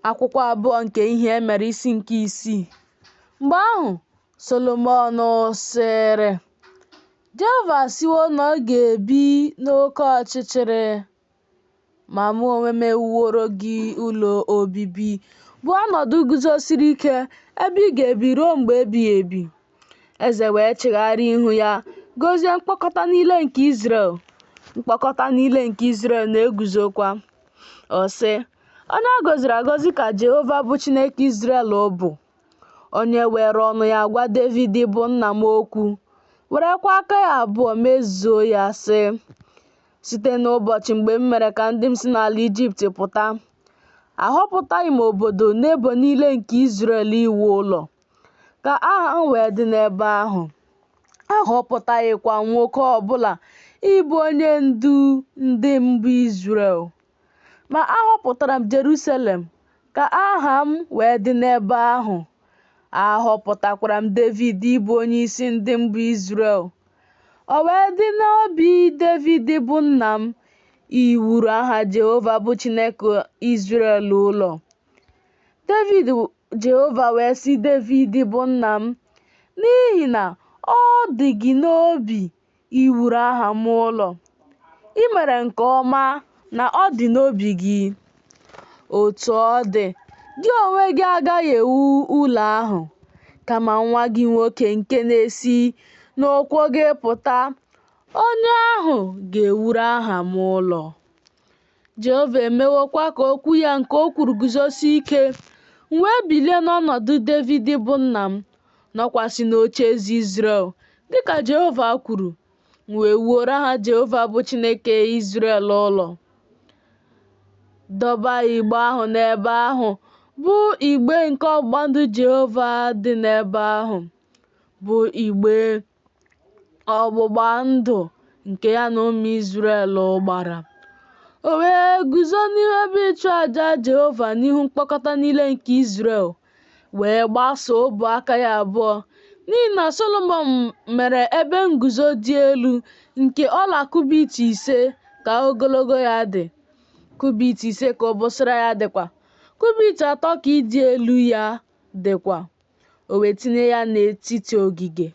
Akwụkwọ abụọ nke Ihe E Mere isi nke isii. Mgbe ahụ, Solomọn sịrị, Jehova asịwo na ọ ga-ebi n'oke ọchịchịrị, ma mụ onwe m ewuworo gị ụlọ obibi, bụ ọnọdụ guzosiri ike, ebe ị ga-ebi ruo mgbe ebighị ebi. Eze wee chigharịa ihu ya gọzie mkpọkọta niile nke Izrel, mkpọkọta niile nke Izrel na-eguzokwa. Ọ sị, Onye a gọziri agọzi ka Jehova bụ Chineke Izrel bụ, onye weere ọnụ ya gwa Devid bụ nna m okwu, werekwa aka ya abụọ mezuo ya, sị, Site n'ụbọchị mgbe m mere ka ndị m si n'ala Ijipt pụta, ahọpụtaghị m obodo n'ebo niile nke Izrel iwu ụlọ, ka aha m wee dị n'ebe ahụ. Ahọpụtaghịkwa nwoke ọ bụla ịbụ onye ndu ndị m bụ Izrel. Ma ahọpụtara m Jerusalem ka aha m wee dị n'ebe ahụ. Ahọpụtakwara m Devid ịbụ onyeisi ndị m bụ Izrel. O wee dị n'obi Devid bụ nna m iwuru aha Jehova bụ Chineke Izrel ụlọ. Devid Jehova wee sị Devid bụ nna m, N'ihi na ọ dị gị n'obi iwuru aha m ụlọ, i mere nke ọma na ọ dị n'obi gị. Otu ọ dị, gị onwe gị agaghị ewu ụlọ ahụ, kama nwa gị nwoke nke na-esi n'ụkwụ gị pụta, onye ahụ ga-ewuru aha m ụlọ. Jehova emewokwa ka okwu ya nke o kwuru guzosie ike, m wee bilie n'ọnọdụ Devid bụ nna m, nọkwasị n'ocheeze Izrel, dị ka Jehova kwuru, m wee wuoro aha Jehova bụ Chineke Izrel ụlọ. Dọba igbe ahụ n'ebe ahụ, bụ igbe nke ọgbụgba ndụ Jehova dị n'ebe ahụ, bụ igbe ọgbụgba ndụ nke ya na ụmụ Izrel gbara. O wee guzo n'ihu ebe ịchụ aja Jehova n'ihu mkpọkọta niile nke Izrel, wee gbasaa ọbụ aka ya abụọ, n'ihi na Solomọn mere ebe nguzo dị elu nke ọla kubit 5 ka ogologo ya dị, kubit 5 ka obosara ya dịkwa, kubit 3 ka ịdị elu ya dịkwa. O wee tinye ya n'etiti ogige.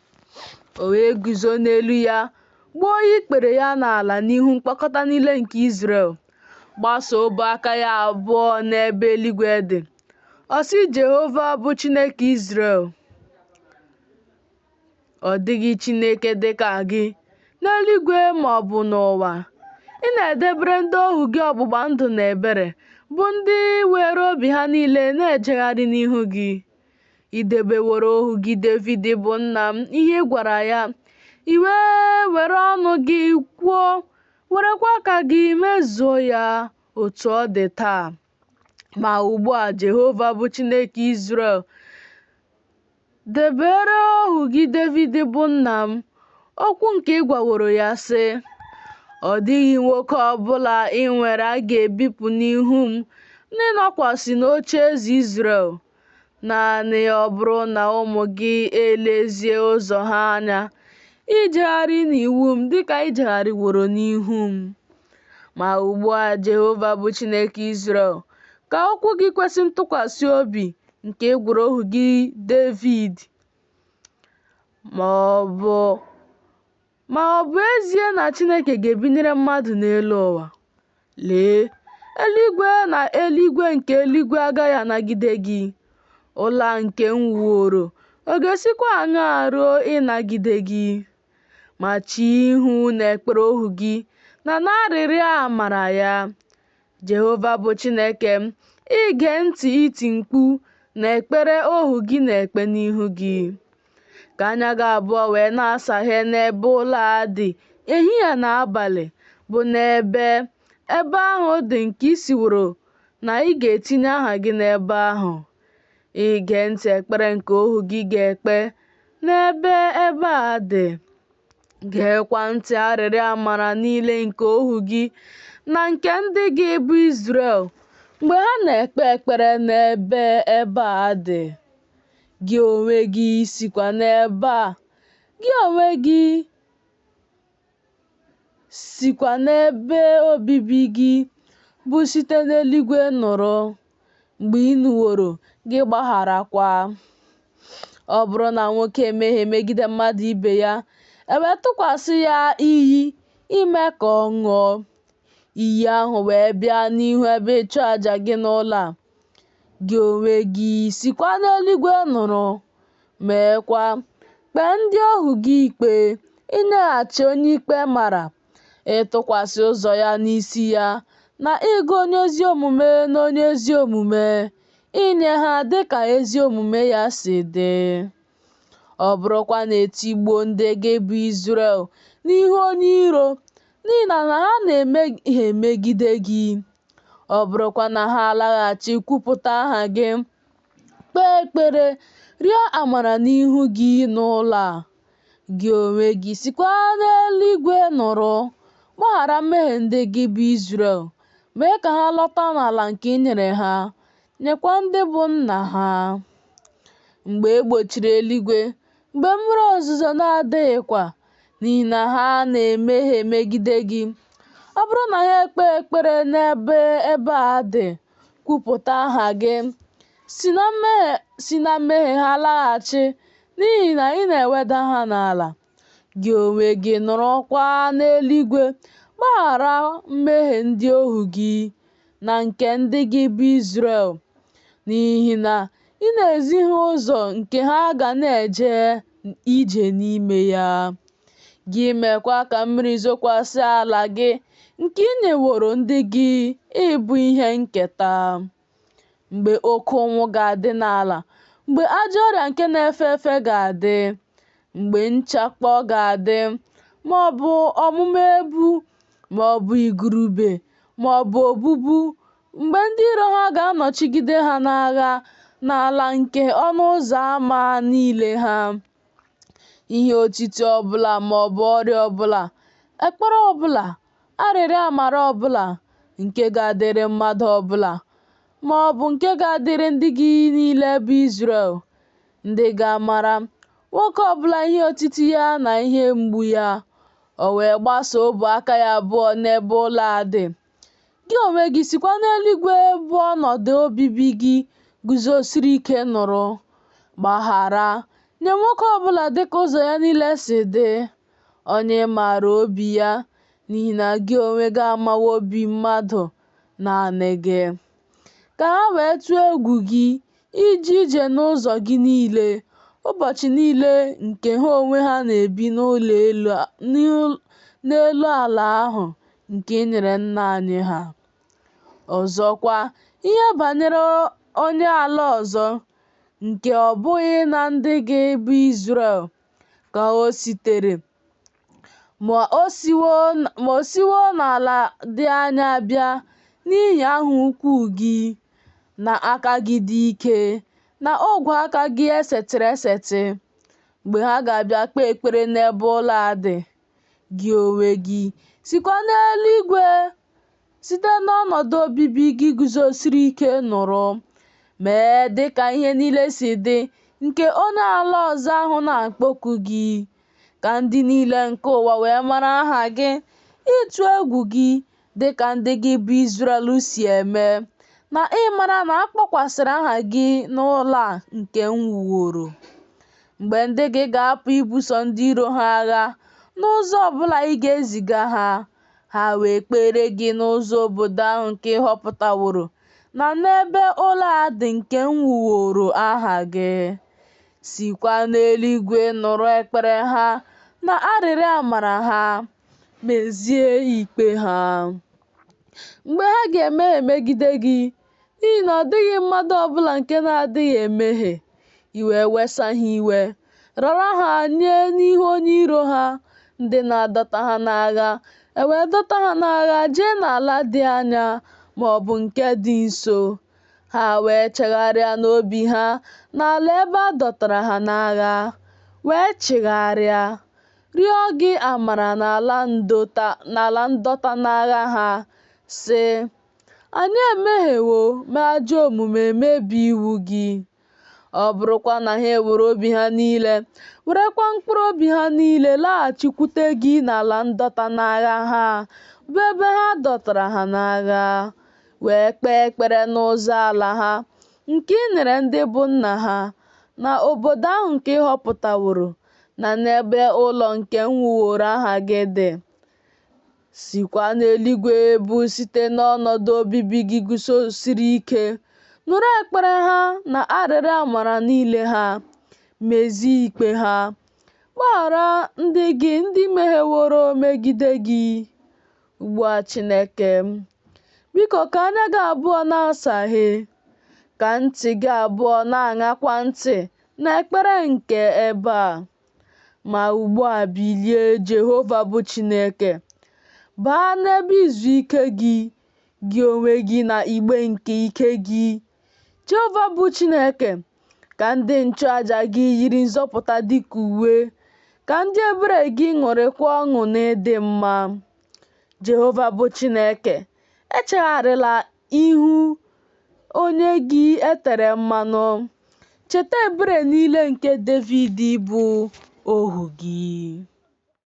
O wee guzo n'elu ya gbuo ikpere ya n'ala n'ihu mkpọkọta niile nke Izrel, gbasaa ọbụ aka ya abụọ n'ebe eluigwe dị. Ọ sị Jehova bụ Chineke Izrel, Ọ dịghị Chineke dị ka gị n'eluigwe ma ọ bụ n'ụwa. Ị na-edebere ndị ohu gị ọgbụgba ndụ na ebere, bụ ndị were obi ha niile na-ejegharị n'ihu gị. I debeworo ohu gị Devid bụ nna m ihe ị gwara ya. I wee were ọnụ gị kwuo, werekwa aka gị mezuo ya otu ọ dị taa. Ma ugbu a, Jehova bụ Chineke Izrel, Debere ohu gị Devid bụ nna m okwu nke ị gwaworo ya, sị, Ọ dịghị nwoke ọ bụla i nwere a ga-ebipụ n'ihu m n'ịnọkwasị n'ocheeze Izrel, naanị ọ bụrụ na ụmụ gị elezie ụzọ ha anya ijegharị n'iwu m dịka i jegharịworo n'ihu m. Ma ugbu a, Jehova bụ Chineke Izrel, ka okwu gị kwesị ntụkwasị obi nke ị gwara ohu gị Devid, ma ọ bụ ezie na Chineke ga-ebinyere mmadụ n'elu ụwa? Lee, eluigwe na eluigwe nke eluigwe agaghị anagide gị, ụlọ a nke m wuworo, ọ ga-esikwa aṅaa ruo ịnagide gị? Ma chee ihu n'ekpere ohu gị na n'arịrịọ amara ya, Jehova bụ Chineke m, ige ntị iti mkpu na ekpere ohu gị na-ekpe n'ihu gị. Ka anya gị abụọ wee na-asaghe n'ebe ụlọ a dị ehihie na abalị, bụ n'ebe ebe ahụ dị nke ị sịworo na ị ga-etinye aha gị n'ebe ahụ, ige ntị ekpere nke ohu gị ga-ekpe n'ebe ebe a dị. Geekwa ntị arịrịọ amara niile nke ohu gị na nke ndị gị bụ Izrel mgbe ha na-ekpe ekpere n'ebe ebe a dị. Gị onwe gị sikwa n'ebe a, gị onwe gị sikwa n'ebe obibi gị bụ site n'eluigwe nụrụ. Mgbe ị nụworo, gị gbagharakwa. Ọ bụrụ na nwoke emehie megide mmadụ ibe ya, e wee tụkwasị ya iyi ime ka ọ ṅụọ, iyi ahụ wee bịa n'ihu ebe ịchụaja gị n'ụlọ a, gị onwe gị sikwa n'eluigwe nụrụ, meekwa, kpee ndị ohu gị ikpe, inyeghachi onye ikpe mara, ịtụkwasị ụzọ ya n'isi ya, na ịgụ onye ezi omume n'onye ezi omume, inye ha dị ka ezi omume ya si dị. Ọ bụrụkwa na e tigbuo ndị gị bụ Izrel n'ihu onye iro, n'ihi na ha na-emehie megide gị, ọ bụrụkwa na ha alaghachi kwupụta aha gị, kpee ekpere, rịọ amara n'ihu gị n'ụlọ a, gị onwe gị sikwa n'eluigwe nụrụ, gbaghara mmehie ndị gị bụ Izrel, mee ka ha lọta n'ala nke i nyere ha, nyekwa ndị bụ nna ha. Mgbe e gbochiri eluigwe, mgbe mmiri ozuzo na-adịghịkwa, n'ihi na ha na-emehie megide gị, ọ bụrụ na ha ekpee ekpere n'ebe ebe a dị, kwupụta aha gị, si na mmehie ha laghachi, n'ihi na ị na-eweda ha n'ala. Gị onwe gị nụrụkwa n'eluigwe, gbaghara mmehie ndị ohu gị na nke ndị gị bụ Izrel, n'ihi na ị na-ezi ha ụzọ nke ha ga na-eje ije n'ime ya. Gị meekwa ka mmiri zokwasị ala gị nke i nyeworo ndị gị ịbụ ihe nketa. Mgbe oke ụnwụ ga-adị n'ala, mgbe ajọ ọrịa nke na-efe efe ga-adị, mgbe nchakpọ ga-adị, ma ọ bụ ọmụma ebu, ma ọ bụ igurube, ma ọ bụ obubu, mgbe ndị iro ha ga-anọchigide ha n'agha n'ala nke ọnụ ụzọ ama niile ha, ihe otiti ọ bụla ma ọ bụ ọrịa ọ bụla, ekpere ọ bụla, arịrịọ amara ọ bụla nke ga-adịrị mmadụ ọ bụla, ma ọ bụ nke ga-adịrị ndị gị niile bụ Izrel, ndị ga-amara, nwoke ọ bụla ihe otiti ya na ihe mgbu ya, o wee gbasaa ọbụ aka ya abụọ n'ebe ụlọ a dị. Gị onwe gị sikwa n'eluigwe bụ ọnọdụ obibi gị guzosiri ike nụrụ, gbaghara, nye nwoke ọ bụla dịka ụzọ ya niile si dị, onye ị maara obi ya, n'ihi na gị onwe gị amawo obi mmadụ naanị gị, ka ha wee tụọ egwu gị ije ije n'ụzọ gị niile ụbọchị niile nke ha onwe ha na-ebi n'elu ala ahụ nke i nyere nna anyị ha. Ọzọkwa, ihe banyere onye ala ọzọ, nke ọ bụghị na ndị gị bụ Izrel ka o sitere, ma o siwo n'ala dị anya bịa n'ihi aha ukwuu gị, na aka gị dị ike, na ogwe aka gị e setịrị esetị, mgbe ha ga-abịa kpee ekpere n'ebe ụlọ a dị, gị onwe gị sikwa n'eluigwe site n'ọnọdụ obibi gị guzosiri ike nụrụ, mee dị ka ihe niile si dị nke onye ala ọzọ ahụ na-akpọku gị, ka ndị niile nke ụwa wee mara aha gị, ịtụ egwu gị, dị ka ndị gị bụ Izrel si eme, na ịmara na a kpọkwasịrị aha gị n'ụlọ a nke m wuworo. Mgbe ndị gị ga-apụ ibuso ndị iro ha agha n'ụzọ ọ bụla ị ga-eziga ha, ha wee kpeere gị n'ụzọ obodo ahụ nke ị họpụtaworo, na n'ebe ụlọ a dị nke m wuworo aha gị. Sikwa n'eluigwe nụrụ ekpere ha na arịrịọ amara ha, mezie ikpe ha. Mgbe ha ga-emehie megide gị, n'ihi na ọ dịghị mmadụ ọ bụla nke na-adịghị emehie, i wee wesa ha iwe, rara ha nye n'ihu onye iro ha, ndị na-adọta ha n'agha, e wee dọta ha n'agha jee n'ala dị anya ma ọ bụ nke dị nso. Ha wee chegharịa n'obi ha n'ala ebe a dọtara ha n'agha, wee chigharịa, rịọ gị amara n'ala ndọta n'agha ha, sị, Anyị emehiewo, mee ajọ omume, mebie iwu gị. Ọ bụrụkwa na ha ewere obi ha niile, werekwa mkpụrụ obi ha niile laghachikwute gị n'ala ndọta n'agha ha, bụ ebe ha dọtara ha n'agha, wee kpee ekpere n'ụzọ ala ha nke i nyere ndị bụ nna ha, na obodo ahụ nke ị họpụtaworo, na n'ebe ụlọ nke m wuworo aha gị dị, sikwa n'eluigwe bụ site n'ọnọdụ obibi gị guzosiri ike, nụrụ ekpere ha na arịrịọ amara niile ha, mezie ikpe ha. Gbaghara ndị gị ndị mehieworo megide gị. Ugbu a Chineke m, biko ka anya gị abụọ na-asaghe, ka ntị gị abụọ na-aṅakwa ntị n'ekpere nke ebe a. Ma ugbu a bilie, Jehova bụ Chineke, baa n'ebe izu ike gị, gị onwe gị na igbe nke ike gị. Jehova bụ Chineke, ka ndị nchụaja gị yiri nzọpụta dịka uwe, ka ndị ebere gị ṅụrịkwa ọṅụ n'ịdị mma. Jehova bụ Chineke, echegharịla ihu onye gị e tere mmanụ. Cheta ebere niile nke Devid bụ ohu gị.